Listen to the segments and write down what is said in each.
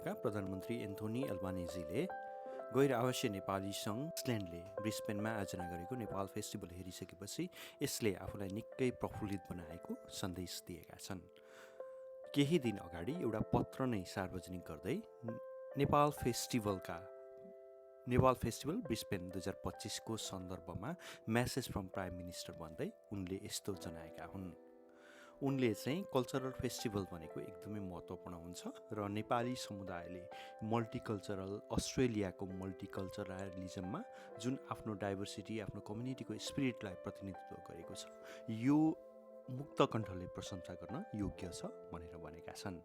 प्रधानमन्त्री एन्थोनी एल्बानिजीले गैर आवासीय नेपाली सङ्घ आइसल्यान्डले ब्रिस्बेनमा आयोजना गरेको नेपाल फेस्टिभल हेरिसकेपछि यसले आफूलाई निकै प्रफुल्लित बनाएको सन्देश दिएका छन्। केही दिन अगाडि एउटा पत्र नै सार्वजनिक गर्दै नेपाल फेस्टिभल ब्रिस्बेन 2025 को सन्दर्भमा मेसेज फ्रम प्राइम मिनिस्टर भन्दै उनले यस्तो जनाएका हुन्। उनले चाहिँ कल्चरल फेस्टिभल भनेको एकदमै महत्त्वपूर्ण हुन्छ र नेपाली समुदायले मल्टिकल्चरल अस्ट्रेलियाको मल्टिकल्चरलिजममा जुन आफ्नो डाइभर्सिटी आफ्नो कम्युनिटीको स्पिरिटलाई प्रतिनिधित्व गरेको छ यो मुक्त कण्ठले प्रशंसा गर्न योग्य छ भनेर भनेका छन्।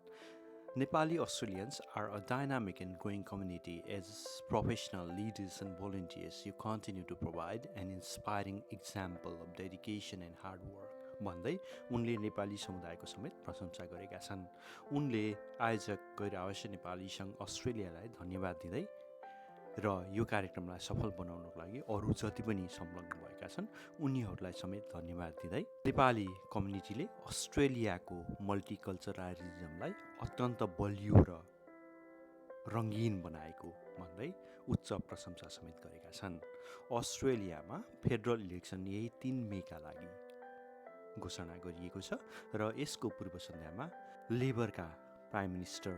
Nepali Australians are a dynamic and growing community. As professional leaders and volunteers, you continue to provide an inspiring example of dedication and hard work. भन्दै उनले नेपाली समुदायको समेत प्रशंसा गरेका छन्। उनले आयोजक गैर आवासीय नेपाली सङ्घ अस्ट्रेलियालाई धन्यवाद दिँदै र यो कार्यक्रमलाई सफल बनाउनको लागि अरू जति पनि संलग्न भएका छन् उनीहरूलाई समेत धन्यवाद दिँदै नेपाली कम्युनिटीले अस्ट्रेलियाको मल्टिकल्चरलिजमलाई अत्यन्त बलियो र रङ्गीन बनाएको भन्दै उच्च प्रशंसा समेत गरेका छन्। अस्ट्रेलियामा फेडरल इलेक्सन यही 3 मेका लागि घोषणा गरिएको छ र यसको पूर्व सन्ध्यामा लेबरका प्राइम मिनिस्टर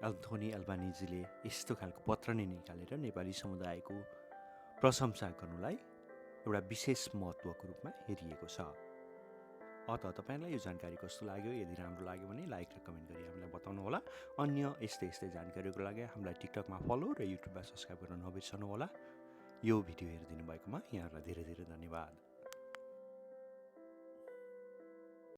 एन्थोनी एल्बानिजीले यस्तो खालको पत्र नै निकालेर नेपाली समुदायको प्रशंसा गर्नुलाई एउटा विशेष महत्त्वको रूपमा हेरिएको छ। अत तपाईँलाई यो जानकारी कस्तो लाग्यो? यदि राम्रो लाग्यो भने लाइक र कमेन्ट गरी हामीलाई बताउनुहोला। अन्य यस्तै जानकारीको लागि हामीलाई टिकटकमा फलो र युट्युबमा सब्सक्राइब गर्न नबिर्सनुहोला। यो भिडियो हेरिदिनु भएकोमा यहाँहरूलाई धेरै धेरै धन्यवाद।